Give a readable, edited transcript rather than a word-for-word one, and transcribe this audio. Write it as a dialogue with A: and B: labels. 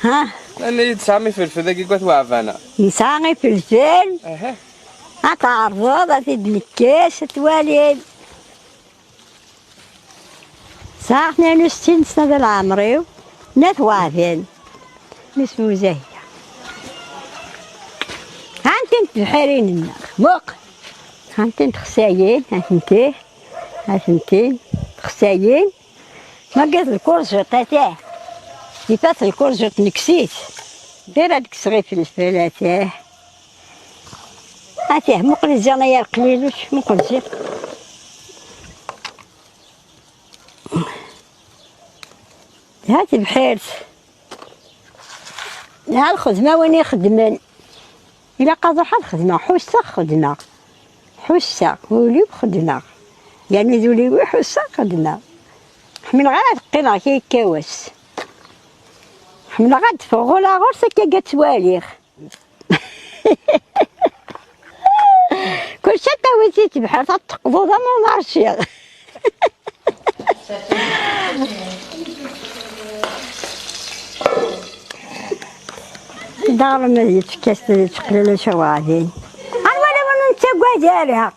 A: ها.
B: لأن تسعة يفلفل ذاك قلت وعفانا.
A: نسعى يفلفل.
B: اها.
A: تعرض تدلكاس توالي ساعة 62 سنة ديال عمري ناث وعفان نسمو زاهية. هانتين تبحرين موق هانتين تخسايين هانتين هانتين تخسايين ما قالت ال courgette تاع كيفاش ال courgette نكسيت دير هاديك صغير فلفل اتاه اتاه مقل زيانيا القليلوش مقل زين. هاتي بحيرت ها الخدمة وين يخدمن إلا قادر حد خدمة حوسة خدمة حوسة ولي بخدمة يعني ذولي حوسة خدمة حمل غير قينا كي كاوس حمل غير تفغولا غير سكا كتواليخ كل شيء تاويتي تبحر تقبض ما نعرفش. دار ما يتكاس تقلل شوادين انا ولا من نتاقوا دارها.